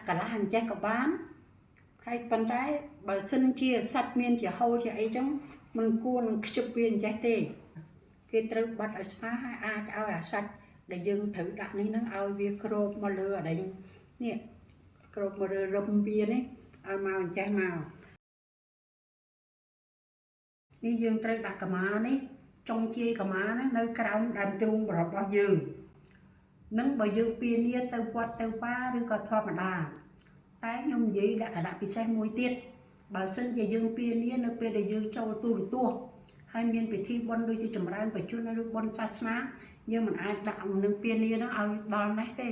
កន្លះអញ្ចេះក៏បានហើយប៉ុន្តែបើសិនជាសាច់មានជាហូលជាអីចឹងមិនគួរនឹងខ្ជិបវាអញ្ចេះទេគេត្រូវបត់ឲ្យស្មើហើយអាចឲ្យអាសាច់ដែលយើងត្រូវដាក់នេះហ្នឹងឲ្យវាគ្របមកលើអានេះនេះគ្របមកលើរឹមវានេះឲ្យមកអញ្ចេះមកនេះយើងត្រូវដាក់កម្មានេះចុងជាយកម្មាហ្នឹងនៅក្រោមដើមទ្រូងរបស់យើងនឹងបើយើងពៀនាទៅវត្តទៅវាឬក៏ធម្មតាតែខ្ញុំនិយាយលក្ខណៈពិសេសមួយទៀតបើសិនជាយើងពៀនានៅពេលដែលយើងចូលទូរទស្សន៍ហើយមានពិធីបុណ្យដូចជាចម្រើនបច្ចុប្បន្នឬបុណ្យសាសនាយើងមិនអាចដាក់នឹងពៀនាហ្នឹងឲ្យដល់នេះទេ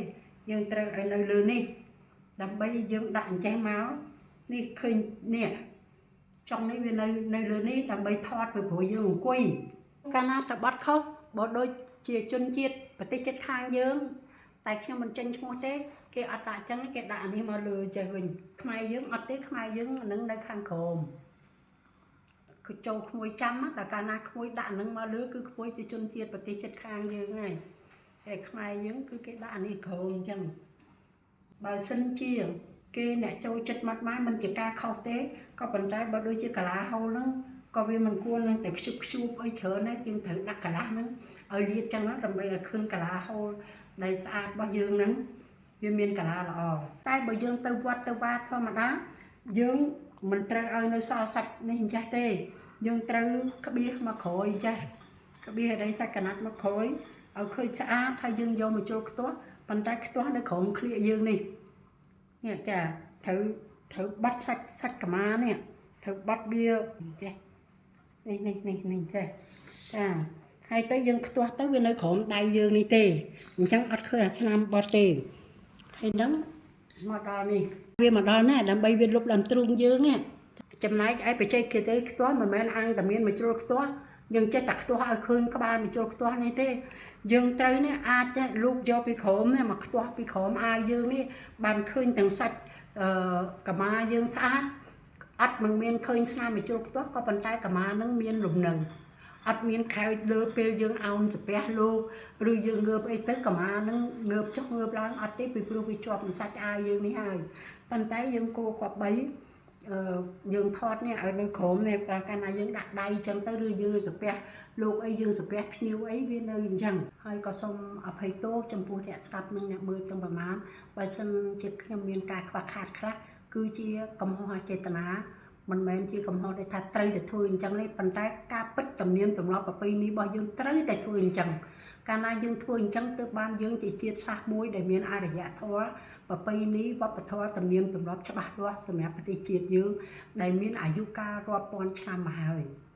យើងត្រូវឲ្យនៅលើនេះដើម្បីយើងដាក់អញ្ចេះមកនេះឃើញនេះចុងនេះវានៅលើនេះដើម្បីថតពីព្រោះយើងអង្គុយកាលណាសបត់ខុសបើដូចជាជនជាតិប្រទេសជិតខាងយើងតែខ្ញុំមិនចេញឈ្មោះទេគេអត់ដាក់អញ្ចឹងគេដាក់អានេះមកលើចេះវិញខ្មែរយើងអត់ទេខ្មែរយើងនឹងនៅខាងក្រោមគឺចូលក្មួយចាំតែកាលណាក្មួយដាក់នឹងមកលើគឺក្មួយជាជនជាតិប្រទេសជិតខាងយើងហើយតែខ្មែរយើងគឺគេដាក់អានេះក្រោមអញ្ចឹងបើសិនជាគេអ្នកចូលចិត្តមាត់ម៉ែមិនជាការខុសទេក៏ប៉ុន្តែបើដូចជាកាឡាហូលហ្នឹងក៏វាមិនគួរនឹងតែខ្ជិបខ្ជួបអីច្រើនដែរជាងត្រូវដាក់កាឡាហ្នឹងឲ្យលាតចឹងដើម្បីឲ្យឃើញកាឡាហូលដែលស្អាតរបស់យើងហ្នឹងវាមានកាឡាល្អតែបើយើងទៅវត្តទៅវាធម្មតាយើងមិនត្រូវឲ្យនៅសល់សាច់នេះអញ្ចេះទេយើងត្រូវក្បៀសមកក្រោយអញ្ចេះក្បៀសឲ្យសាច់កណាត់មកក្រោយឲ្យឃើញស្អាតហើយយើងយកមកចូលខ្ទាស់ប៉ុន្តែខ្ទាស់នៅក្រោមក្លៀកយើងនេះនេះចាត្រូវបាត់សាច់កម្មានេះត្រូវបាត់វាអញ្ចេះនេះនេះនេះនេះចេះចាហើយទៅយើងខ្ទាស់ទៅវានៅក្រោមដៃយើងនេះទេអញ្ចឹងអត់ឃើញអាស្នាមបត់ទេហើយហ្នឹងមកដល់នេះវាមកដល់ណាដើម្បីវាលុបដើមទ្រូងយើងណាចំណែកឯបច្ចេកទេសខ្ទាស់មិនមែនអាំងតែមានមួយជ្រុលខ្ទាស់យើងចេះតែខ្ទាស់ឲ្យឃើញក្បាលមួយជ្រុលខ្ទាស់នេះទេយើងត្រូវនេះអាចលូកយកពីក្រោមនេះមកខ្ទាស់ពីក្រោមអាវយើងនេះបានឃើញទាំងសាច់កម្មាយើងស្អាតអត់មិនមានឃើញស្នាមមួយជ្រុលខ្ទាស់ក៏ប៉ុន្តែកម្មានឹងមានលំនឹងអត់មានខើចលើពេលយើងអោនសាពះលោកឬយើងងើបអីទៅកម្មានឹងងើបចុះងើបឡើងអត់ទេពីព្រោះវាជាប់នឹងសាច់អាវយើងនេះហើយប៉ុន្តែយើងគួរគប្បីយើងថតនេះឲ្យនៅក្រោមនេះកាលណាយើងដាក់ដៃចឹងទៅឬយើងសាពះលោកអីយើងសាពះភ្ញៀវអីវានៅអញ្ចឹងហើយក៏សូមអភ័យទោសចំពោះអ្នកស្ដាប់និងអ្នកមើលទាំងប្រមាណបើសិនជាខ្ញុំមានការខ្វះខាតខ្លះគឺជាកំហុសអចេតនាមិនមែនជាកំហុសដែលថាត្រូវតែធ្វើអញ្ចឹងទេប៉ុន្តែការពិតទំនៀមទម្លាប់ប្រពៃណីរបស់យើងត្រូវតែធ្វើអញ្ចឹងកាលណាយើងធ្វើអញ្ចឹងទើបបានយើងជាជាតិសាសន៍មួយដែលមានអរិយធម៌ប្រពៃណីវប្បធម៌ទំនៀមទម្លាប់ច្បាស់លាស់សម្រាប់ប្រទេសជាតិយើងដែលមានអាយុកាលរាប់ពាន់ឆ្នាំមកហើយ។